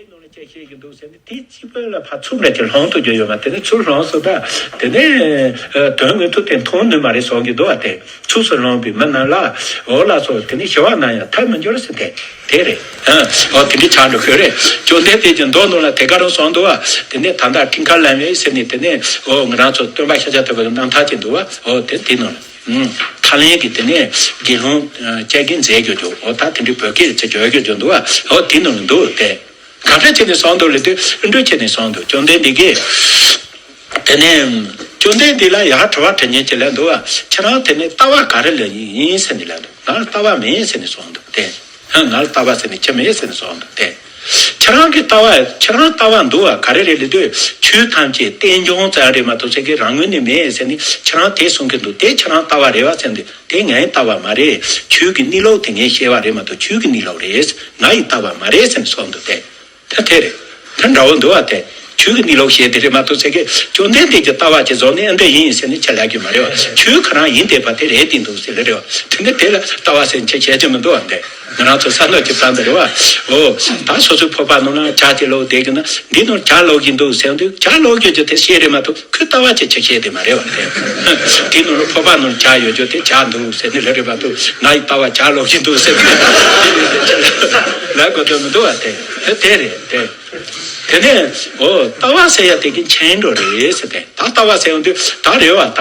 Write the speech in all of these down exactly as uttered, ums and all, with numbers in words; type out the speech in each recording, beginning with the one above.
ནང་ལ་ཅི་བཤད་ཀྱི་འདུག་ཟེར་ན། དེ་གཅིག་པོ་ལ་ཕར་ཚུར་ལ་ཅིག་ལྷུང་ཐུབ་རྒྱུ་ཡོད་མ། དེ་ནས་ཚུར་ལྷུང་སོང་ད། དེ་ནས་དོན་དངོས་ཐོག་དེ་མཐོང་ནུས་མ་རེད་གསུང་གི་འདུག་བ། དེ་ཚུགས་སུ་ལྷུང་བའི་མི་རྣམས་ལ། འོ་ལགས་སོ། དེ་ནས་ཞི་བ་ན་ཡང་ཐར་མི་འགྱུར་ཟེར། དེ་དེ་རེད། ཨ། འོ་དེ་འདྲའི་ཆགས་འགྲོ་གི་རེད། བཅོམ་ལྡན་འདས་ཀྱི་མདོ་ནང་ལ་དེ་ག་རང་གསུངས་འདུག་བ། དེ་ནས་ད་ལྟ་ཊཱི་ཀ་ལམ་ཡིག་ཟེར་ནས། དེ་ནས་འོ་ང་རང་ཚོ་སྟོན་པ་ཤཱཀྱ་ཐུབ་པའི་རྣམ་ཐར་ཅིག་འདུག་བ། འོ་དེ་དེ་ནང་ལ། ཐར་ལམ་གྱི་དེ་ནས་དགེ་སློང་བཅས་ཀྱིས་མཛད་རྒྱུ་འདུག་འོ་ད་དེ་འདྲའི་བོད་སྐད་ཚིག་བརྗོད་རྒྱུ་འདུག་བ། འོ་དེ་ནང་ལ་འདུག་སྟེ། ག་འདྲ་བྱས་ནས་གསུངས་འདུག་ལབ་དུས། ཨ་འདྲ་བྱས་ནས་གསུངས་འདུག་བཅོམ་ལྡན་འདས་ཀྱིས། དེ་ནས་བཅོམ་ལྡན་འདས་ལ་ཡར་དྲི་བ་དྲི་མཁན་ཅིག་སླེབས་འདུག་བ། ཁྱེད་རང་དེ་ནས་ལྟ་བ་ག་རེ་ལ་ཡིན་ཟེར་ནས་སླེབས་འདུག་ང་ལ་ལྟ་བ་མེད་ཟེར་ནས་གསུངས་འདུག་སྟེ། ང་ལ་ལྟ་བ་ཟེར་ནས་ཅི་མེད་ཟེར་ནས་གསུངས་འདུག་སྟེ། ཁྱེད་རང་གི་ལྟ་བ། ཁྱེད་རང་ལྟ་བ་འདུག་བ། ག་རེ་རེད་ལབ་དུས། ཆོས་ཐམས་ཅད་རྟེན་འབྱུང་ཙམ་རེད་མ་གཏོགས་ཚད་ཀྱི་རང་ངོས་ནས་མེད་ཟེར་ནས་ཁྱེད་རང་དེ་གསུང་གི་འདུག་དེ་ཁྱེད་རང་ལྟ་བ་རེད་བ་ཟེར་འདུག་དེ་ངའི་ལྟ་བ་མ་རེད། ཆོས་ཀྱི་གནས་ལུགས་དེ་ངས་བཤད་པ་རེད་མ་གཏོགས་ཆོས་ཀྱི་གནས་ལུགས་རེད། ང་ཡི་ལྟ་བ་མ་རེད་ཟེར་ནས་གསུངས་འདུག་སྟེ། ད་དེ་རེད། ད་འདྲ་བོ་འདུག་བ་དེ། ཆོས་ཀྱི་གནས་ལུགས་བཤད་དེ་རེད་མ་གཏོགས་ཚད་ཀྱི་བཅོམ་ལྡན་འདས་ཀྱི་ལྟ་བ་ཅིག་བཟོ་ནས་ཨ་འདི་ཡིན་ཟེར་ནས་ཆ་ལབ་རྒྱུ་མ་རེད་བ། ཆོས་ཁོ་རང་ཡིན་བསྡད་པ་དེ་རེད་བསྡད་འདུག་ཟེར་ལེ་རེད་བ། དེ་ནི་དེ་ལ་ལྟ་བ་ཟེར་ནས་ཆ་བཤད་རྒྱུ་མི་འདུག་བ། འདི་ང་རང་ཚོ་བསམ་བློ་ཅིག་བཏང་འདི་རེད་བ། འོ། ད་སོ་སོའི་ཕོར་པ་ནང་ལ་ཇ་ཅིག་བླུགས་བསྡད་ཀྱི་ན། འདི་ནང་ཇ་བླུགས་ཀྱི་འདུག་ཟེར་དུས་ཇ་བླུགས་རྒྱུ་ཅིག་དེ་བཤད་རེད་མ་གཏོགས་ཁོའི་ལྟ་བ་ཅིག་ཆ་བཤད་དེ་མ་རེད་བ། དེ་དེ་ནང་ལ་ཕོར་པ་ནང་ཇ་ཡོད་རྒྱུ་དེ་ཇ་འདུག་ཟེར་ནས་ལེ་རེད་མ་གཏོགས་ང་ཡི་ལྟ་བ་ཇ་བླུགས་ཀྱི་འདུག་ཟེར་ནས་ལབ་དགོས་དོན་མི་འདུག་བ། དེ་དེ་དེ་རེད་དེ། དེ་ནས་འོ་ལྟ་བ་ཟེར་ཡ་དེ་གི་མཁྱེན་འགྲོ་རེད་ཟེར་ཏེ། ད་ལྟ་བ་ཟེར་ཡོང་དུས་ད་རེད་བ། ད་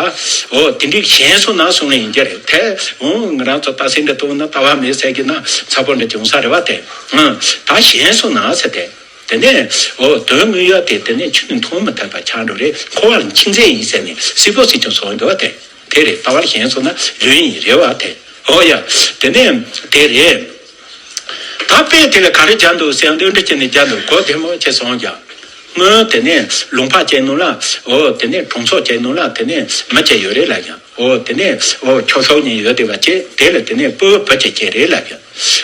འོ་དེ་འདྲའི་ཞན་སོང་ན་གསུང་ཡིན་གྱི་རེད་དེ། འོ་ང་རང་ཚོ་ལྟ་ཟིན་འདྲ་གཏོང་ན་ལྟ་བ་མེད་ཟེར་གྱི་ན་ཚ་པོ་འདྲ་བྱུང་ས་རེད་བ་དེ། ཨང་། ད་ཞན་སོང་ན་ཟེར་ཏེ། དེ་ནས་འོ་དོན་དངོས་ཡ་དེ་དེ་ནས་ཆོས་ནི་མཐོང་མི་ཐུབ་པ་ཆགས་འགྲོ་རེད། འཁོར་བ་ལ་འཆིང་མཛད་ཡིན་ཟེར་ནས་སྲིད་པོ་སྲིད་ཀྱང་གསུངས་འདུག་བ་དེ། དེ་རེད། ལྟ་བ་ལ་ཞན་སོང་ན་ལུས་ཡིན་རེད་བ་དེ། འོ་ཡ། དེ་ནས་དེ་རེད། ད་དཔེ་དེ་ལ་ག་རེ་སྦྱར་འདུག་ཟེར་ཡང་དོན་འདྲ་བྱས་ནས་སྦྱར་འདུག་གོ་བདེ་མོ་བྱས་སོང་ཀྱང་། སྔོན་དེ་ནས་ལུང་པ་ཅིག་ནང་ལ། འོ་དེ་ནས་གྲོང་ཚོ་ཅིག་ནང་ལ་དེ་ནས་མི་ཅིག་ཡོད་རེད་ལབ་ཀྱང་། འོ་དེ་ནས་འོ་ཁྱོ་ཤུག་གཉིས་ཡོད་བསྡད་པ་ཅིག་དེ་ལ་དེ་ནས་སྤུ་བུ་བུ་ཅིག་སྐྱེས་རེད་ལབ་ཀྱང་།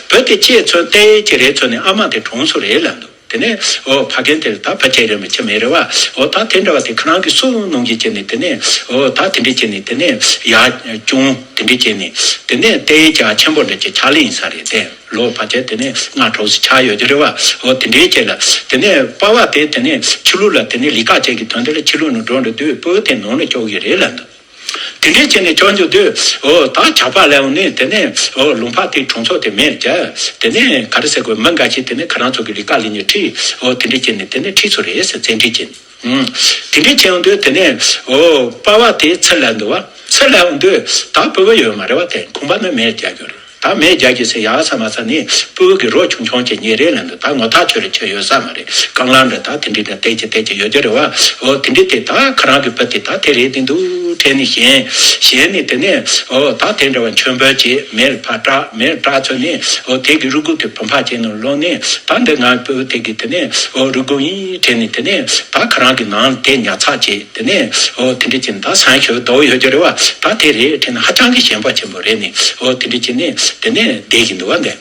བུ་དེ་སྐྱེས་ཚུན་ཏེ་ཅིག་རེད་ཚུན་ནས་ཨ་མ་དེ་གྲོངས་སོང་རེད་ལབ་འདུག་དེ་ནས་འོ་ཕ་རྒན་དེ་ལ་ད་བུ་སྐྱེས་རེད་མི་ཅིག་མེད་རེད་བ། འོ་ད་དེ་འདྲ་བ་དེ་ཁོ་རང་གི་སྲོག་གནང་གི་བྱས་ནས། དེ་ནས་འོ་ད་དེ་འདྲ་བྱས་ནས་དེ་ནས་ཡར་ཅུང་དེ་འདྲ་བྱས་ནས། དེ་ནས་ཏེ་ཡི་ཅག་ཆེན་པོ་འདྲ་ཅིག་ཆགས་ལེ་ཡིན་ས་རེད་དེ། ལོ་ཕལ་ཆེར་དེ་ནས་ལྔ་དྲུག་ཙམ་ཆགས་ཡོད་ཀྱི་རེད་བ། འོ་དེ་འདྲའི་རྗེས་ལ་དེ་ནས་པ་ཕ་དེ་དེ་ནས་ཕྱི་ལོགས་ལ་དེ་ནས་ལས་ཀ་བྱེད་ཀྱི་དོན་དེ་ལ་ཕྱི་ལོགས་ནས་འགྲོ་འགྲོ་དུས་སྤུ་གུ་དེ་ནང་ལ་སྐྱོ་གི་རེད་ལབ་འདུག་དེ་འདྲའི་བྱས་ནས་སྐྱོ་འགྱོ་དུས་འོ་ད་ཇག་པ་སླེབས་ནས་དེ་ནས་འོ་ལུང་པ་དེ་གྲོང་ཚོ་དེ་མེད་ཀྱི། དེ་ནས་ག་རེ་ཟེར་དགོས། མི་འགའ་ཞིག་དེ་ནས་ཁོ་རང་ཚོ་གི་ལས་ཀ་ལས་ནས་ཁྲིད། འོ་དེ་འདྲའི་བྱས་ནས་དེ་ནས་ཁྲིད་སོང་རེད་ཟེར། བཙན་ཁྲིད་བྱས་ནས། ཨུམ། དེ་འདྲའི་བྱས་ཡོང་དུས་དེ་ནས་འོ་པ་ཕ་དེ་ཚུར་ལབ་འདུག་བ། ཚུར་ལབ་ཡོང་དུས་ད་སྤུ་གུ་ཡོད་མ་རེད་བ། དེ་ཁང་པ་ནི་མེར་རྒྱག་རྒྱུ་རེད། ད་མེར་རྒྱག་རྒྱུ་ཟེར་ཡག་ས་མ་ས་ནི་སྤུ་གུ་གི་རོ་ཆུང་ཆུང་ཅིག་རྙེད་རེད་ལབ་འདུག་ད་ངོ་ཐག་ཆོད་རེད། ཆོད་ཡོད་ས་མ་རེད། རྐང་ལག་འདྲ་ད་དེ་འདྲའི་འདྲ་བལྟས་ཀྱི་བལྟས་ཀྱི་ཡོད་རྒྱུ་རེད་བ། འོ་དེ་འདྲའི་དེ་ད་ཁོ་རང་གི་བུ་དེ་ད་དེ་རེད་དེ་འདུག་དྲན་ནས་ཞེན། ཞེན་ནས་དེ་ནས་འོ་ད་དེ་འདྲ་བ་མཆོད་འབུལ་བྱས། མེར་ཕར་བཀྲ། མེར་བཀྲ་ཚུན་ནས་འོ་དེ་གི་རུས་ཁུག་དེ་བུམ་པ་ཅན་ནང་ལོག་ནས། ད་འདི་ང་སྤུ་གུ་དེ་གི་དེ་ནས་འོ་རུས་ཁུག་ཡིན་དྲན་ནས། དེ་ནས་ད་ཁོ་རང་གི་ནང་དེ་ཉར་ཚགས་བྱས། དེ་ནས་འོ་དེ་འདྲ་བྱས་ནས་ད་སང་ཞོགས་ཟླ་བོ་ཡོད་རྒྱུ་རེད་བ། ད་དེ་རེད་དྲན་ནས་ཧ་ཅང་གི་ཞེན་པ་ཆེན་པོ་རེད་ནས། འོ་དེ་འདྲ་བྱས་ནས་དེ་ནས་བསྡད་ཀྱི་འདུག་བ། འདི་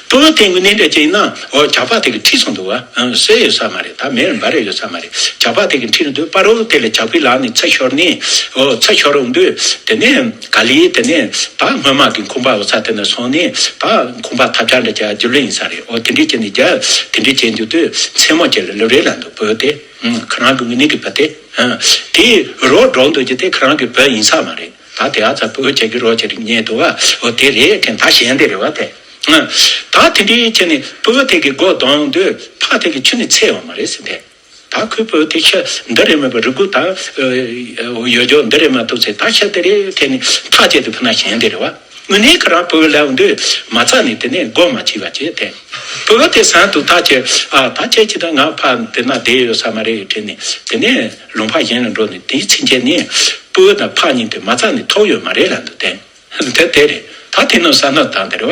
སྤུ་གུ་དེ་དངོས་གནས་འདྲ་བྱས་ན་འོ་ཇག་པ་དེ་གིས་ཁྲིད་སོང་འདུག་བ། ཨང་། སུ་ཡོད་ས་མ་རེད། ད་མེར་འབར་ཡོད་ས་མ་རེད། ཇག་པ་དེ་གིས་ཁྲིད་འདུག་པ་རོ་དེ་ལ་ཇག་པའི་ལག་ནས་ཚུར་ཤོར་ནས། འོ་ཚུར་ཤོར་འོང་དུས་དེ་ནས་ག་ལེར་དེ་ནས་ད་སྔོན་མ་གི་ཁང་པ་འོ་ས་དེ་ནས་སོང་ནས། ད་ཁང་པ་ཐབས་ཆག་འདྲ་ཅིག་རྒྱུ་ལོས་ཡིན་ས་རེད། འོ་དེ་འདྲས་བྱས་ནས་རྒྱ་དེ་འདྲས་བྱས་འདུག་དུས་མཚན་མོ་ཅིག་ལ་སླེབས་རེད་ལབ་འདུག་སྤུ་གུ་དེ། ཨང་། ཁོ་རང་གི་དངོས་གནས་ཀྱི་བུ་དེ། ཨང་། དེ་རོ་སྒྲོག་འདུག་རྒྱུ་དེ་ཁོ་རང་གི་བུ་ཡིན་ས་མ་རེད། ད་དེ་ཨ་ཚ་སྤུ་གུ་ཅིག་གི་རོ་ཅིག་རྙེད་འདུག་བ། འོ་དེ་རེད་དྲན། ད་ཞེན་དེ་རེད་བ་དེ། ཨང་། ད་དེ་འདྲས་བྱས་ནས་སྤུ་གུ་དེ་གི་མགོ་བརྡུང་ཡོང་དུས་ཕ་དེ་གིས་ཁྱོན་ནས་འཚེར་ཡོད་མ་རེད་ཟེར་དེ། ད་ཁོའི་སྤུ་གུ་དེ་ཤི་འདི་རེད་མེད་པ། རུས་ཁུག་དང་ཡོད་ཅོག་འདི་རེད་མ་གཏོགས་ཚེ། ད་ཤི་དེ་རེད་དྲན་ནས་ཐག་བཅད་དེ་ཕུ་ན་ཞེན་དེ་རེད་བ། དངོས་གནས་ཁོ་རང་སྤུ་གུ་ལབ་འོང་དུས་མ་རྩ་ནས་དེ་ནས་མགོ་མ་ཚོས་པ་བྱས་དེ། སྤུ་གུ་དེ་ཟིན་འདུག་ཐག་བཅད། ཨ་ད་ཁྱེད་ཀྱིས་ད་ང་ཕར་དེ་ན་བསྡད་ཡོད་ས་མ་རེད་དྲན་ནས། དེ་ནས་ལུང་པ་གཞན་ལ་འགྲོ་ནས་དེའི་ཚུན་ཆད་ནས་སྤུ་གུ་དང་ཕ་གཉིས་དེ་མ་རྩ་ནས་ཐོགས་ཡོད་མ་རེད་ལབ་འདུག་དེ། དེ་དེ་རེད། ད་དེ་ནང་བསམ་བློ་བཏང་དེ་རེད་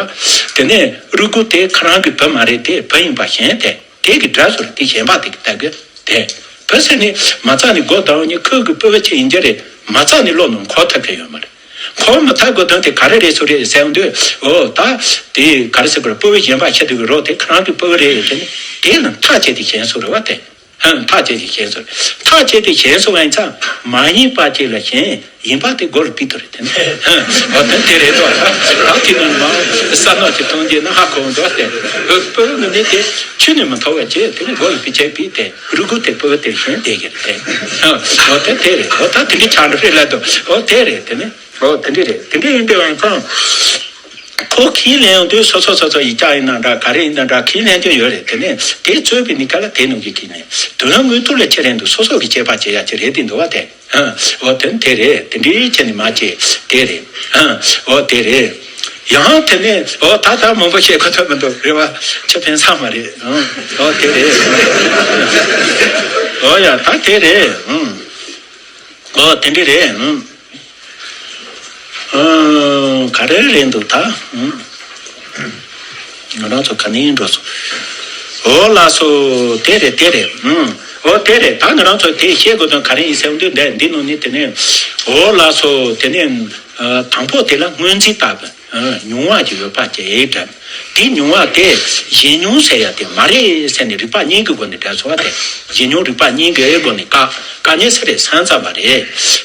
བ། དེ་ནས་རུས་ཁུག་དེ་ཁོ་རང་གི་བུ་མ་རེད་དེ། བུ་ཡིན་པ་ཞེན་དེ། དེ་གི་འདྲ་ཟུར་དེ་ཞེན་པ་དེ་གི་ལྟ་གི་དེ། བུ་ཟེར་ནས་མ་རྩ་ནས་མགོ་བརྡུང་ནས་ཁོ་གི་སྤུ་གུ་ཅིག་ཡིན་རྒྱུ་རེད། མ་རྩ་ནས་བློ་ནང་འཁོར་ཐུབ་ཀྱི་ཡོད་མ་རེད། འཁོར་མི་ཐུབ་དགོས་དོན་དེ་ག་རེ་རེད་ཟེར་རེད་ཟེར་འོང་དུས། འོ་ད་དེ་ག་རེ་ཟེར་དགོས་རེད། སྤུ་གུ་གཞན་པ་ཤི་དུས་ཀྱི་རོ་དེ་ཁོ་རང་གི་སྤུ་གུ་རེད་ཟེར་ནས་དེ་ལ་ཐག་བཅད་དེ་ཞེན་སོང་རེད་བ་དེ། ཐག་བཅད་དེ་ཞེན་སོང་། ཐག་བཅད་དེ་ཞེན་སོང་བ་ཡིན་ཙང་མ་ཡིན་པ་ཅིག་ལ་ཞེན། ཡིན་པ་དེ་མགོ་ལ་ཕུད་དོ་རེད་དེ་ནས། འོ་དེ་དེ་རེད་དོ། ད་དེ་ནས་མ་བསམ་མནོ་ཅིག་གཏོང་རྒྱུ་ན་ཧ་གོ་འདུག་སྟེ། སྤོ་བོ་ནི་དེ་ཆུ་ནས་མི་མཐོ་བ་བྱས་དེ་ནས་མགོ་ལ་ཕུད་བྱས་པས་དེ་རུས་ཁུག་དེ་སྤོ་བོ་དེར་ཞེན་བསྡད་ཀྱི་རེད་དེ། འོ་དེ་དེ་རེད། འོ་ད་དེ་འདྲའི་ཆགས་འགྲོ་རེད་ལབ་དོ། འོ་དེ་རེད་དེ་ནས། འོ་དེ་འདྲ་རེད། དེ་འདྲ་ཡིན་དུས་ཡང་ཁོང་ཁོ་ཁས་ལེན་ཡོང་དུས་སོ་སོ་སོ་སོ་ཡིག་ཆ་ཡིན་ན་འདྲ་ག་རེ་ཡིན་ན་འདྲ་ཁས་ལེན་གྱི་ཡོད་རེད། དེ་ནས་དེ་རྩོད་པའི་ནི་ག་ལ་དེ་ནང་གི་ཁས་ལེན་དོན་ལ་དངོས་ཐོག་ལ་ཁས་ལེན་དུས་སོ་སོ་གི་དཔྱད་པ་བྱེད་ཡ་ཅིག་རེད་དེ་འདུག་བ་དེ། འོ་དེ་ནི་དེ་རེད། དེ་འདྲའི་ཆེ་ནི་མ་བྱེད་དེ་རེད། འོ་དེ་རེད། ཡང་དེ་ནས་འོ་ད་ད་མང་པོ་བཤད་ཁོ་ཐག་མི་འདུག་རེད་བ། ཁྱོད་ཕན་ས་མ་རེད། འོ་དེ་རེད། འོ་ཡ་ད་དེ་རེད། འོ་དེ་འདྲ་རེད། ཨང་། ག་རེ་རེད་འདུག་ད། ཨང་། ང་རང་ཚོ་ག་ནས་འགྲོ་སོང་། འོ་ལགས་སོ། དེ་རེད་དེ་རེད། ཨང་། འོ་དེ་རེད། ད་ང་རང་ཚོ་དེ་བཤད་དགོས་དོན་ག་རེ་ཡིན་ཟེར་དུས་འདི་འདི་ནང་ནས་དེ་ནས། འོ་ལགས་སོ། དེ་ནས་དང་པོ་དེ་ལ་སྔོན་རྩིས་བཏང་བ། ཨང་། མྱོང་བ་ཅིག་ཡོད་པ་ཅིག་དྲན། དེ་མྱོང་བ་དེ་གཞན་མྱོང་ཟེར་ཡ་དེ་མ་རེད་ཟེར་ནས་རིགས་པ་གཉིས་ཀྱི་སྒོ་ནས་འགྲེལ་སོང་བ་དེ། གཞན་མྱོང་རིགས་པ་གཉིས་ཀྱི་སྒོ་ནས་བཀག་བཀག་ཉེས་ས་རེད་ས་མཚམས་པ་རེད།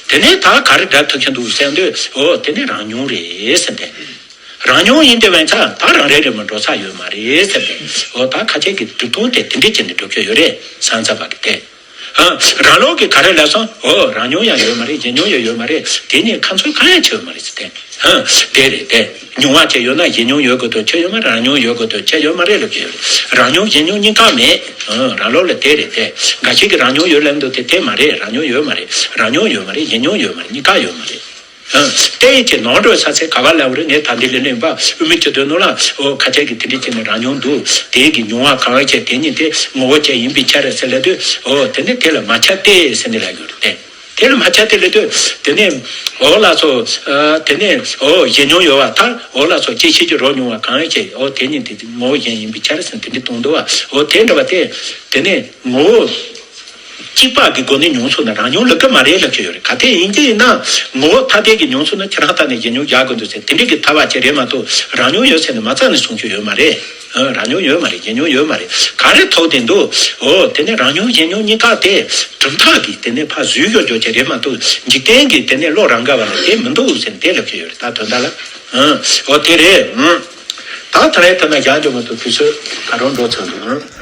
དེ་ནས་ད་ག་རེ་འགྲེལ་ཐུབ་ཀྱི་འདུག་ཟེར་དུས། འོ་དེ་ནི་རང་མྱོང་རེད་ཟེར་ཏེ། རང་མྱོང་ཡིན་དེ་བས་ཙང་ད་རང་རེ་རེ་མ་འགྲོ་ས་ཡོད་མ་རེད་ཟེར་ཏེ། འོ་ད་ཁ་ཆེ་གི་སྒྲུབ་ཐུབ་དེ་དེ་འདྲས་བྱས་ནས་སྒྲུབ་ཀྱི་ཡོད་རེད་ས་མཚམས་པ་གི་དེ། ཧ། རང་ལུགས་ཀྱི་ག་རེ་ལབ་སོང་། འོ་རང་མྱོང་ཡང་ཡོད་མ་རེད། གཞན་མྱོང་ཡང་ཡོད་མ་རེད། དེ་གཉིས་ཁ་མཚོན་གང་ཡང་ཆེ་བ་མ་རེད་ཟེར་ཏེ། ཧ། དེ་རེད་དེ། མྱོང་བ་ཅིག་ཡོད་ན་གཞན་མྱོང་ཡོད་དགོས་དོན་ཆེ་ཡོད་མ་རེད། རང་མྱོང་ཡོད་དགོས་དོན་ཆེ་ཡོད་མ་རེད་ལབ་ཀྱི་ཡོད་རེད། རང་མྱོང་གཞན་མྱོང་གཉིས་ཀ་མེད། ཧ། རང་ལུགས་ལ་དེ་རེད་དེ། འགའ་ཞིག་གིས་རང་མྱོང་ཡོད་ལབ་འདུག་དེ་དེ་མ་རེད། རང་མྱོང་ཡོད་མ་རེད། རང་མྱོང་ཡོད་མ་རེད། གཞན་མྱོང་ཡོད་མ་རེད། གཉིས་ཀ་ཡོད་མ་རེད། ཨ། དེ་ཡི་ཆེད་ནོར་འགྲོ་ས་ཚེ་ག་བ་ལ་བ་རེད། ངས་ད་འདི་ལས་ལེན་པ་དབུ་མའི་སྤྱི་དོན་ནང་ལ་འོ་ཁ་ཆེ་གི་དེ་འདྲ་བྱས་ནས་རང་མྱོང་འདུག་དེ་གི་མྱོང་བ་གང་བྱས་དེ་ཉིད་དེ་ངོ་བོ་ཅན་ཡིན་པའི་ཕྱིར་ཟེར་ལབ་དུས། འོ་དེ་ནི་དེ་ལ་མ་ཁྱབ་སྟེ་ཟེར་ནས་ལབ་ཡོད་རེད་དེ། དེ་ལ་མ་ཁྱབ་སྟེ་ལབ་དུས་དེ་ནི་འོ་ལགས་སོ། ཨ། དེ་ནི་འོ་གཞན་མྱོང་ཡོད་པ་ལྟར་འོ་ལགས་སོ་སྐྱེ་ཤེས་ཀྱི་རོ་མྱོང་བ་གང་བྱས་འོ་དེ་ཉིད་དེ་ངོ་བོ་གཞན་ཡིན་པའི་ཕྱིར་ཟེར་དེ་འདྲ་གཏོང་འདུག་བ། འོ་དེ་འདྲ་བ་དེ་དེ་ནི་ངོ་བོ། གཅིག་པ་གི་སྒོ་ནས་མྱོང་ཚུལ་ནི་རང་མྱོང་ལབ་ཀྱི་མ་རེད་ལབ་ཀྱི་ཡོད་རེད། གལ་ཏེ་ཡིན་གྱི་ཡིན་ན་ངོ་བོ་ཐ་དད་ཀྱི་མྱོང་ཚུལ་ནི་ཁྱེད་རང་ལྟ་ནས་གཞན་མྱོང་རྒྱག་དགོས་འདུག་ཟེར་དེ་འདྲ་གི་ཐ་བ་ཅིག་རེད་མ་གཏོགས་རང་མྱོང་ཡོད་ཟེར་ནས་མ་རྩ་ནས་གསུང་རྒྱུ་ཡོད་མ་རེད། ཨ། རང་མྱོང་ཡོད་མ་རེད། གཞན་མྱོང་ཡོད་མ་རེད། ག་རེ་ཐོགས་དེ་འདུག་འོ་དེ་ནི་རང་མྱོང་གཞན་མྱོང་གཉིས་ཀ་དེ་གྲུབ་མཐའ་གི་དེ་ནས་ཕར་བཟོས་ཡོད་རྒྱུ་ཅིག་རེད་མ་གཏོགས་འཇིག་རྟེན་གྱི་དེ་ནས་བློ་རང་དགའ་བ་ལ་དེ་མི་འདུག་ཟེར་ནས་དེ་ལབ་ཀྱི་ཡོད་རེད། ད་དོན་དག་ལ། ཨ། འོ་དེ་རེད། ཨ། ད་ད་རེས་ད་ན་གཞན་འཇོག་མ་གཏོགས་དུས་ཚོད་ད་རུང་འགྲོ་ཚར་འདུག་ཨ།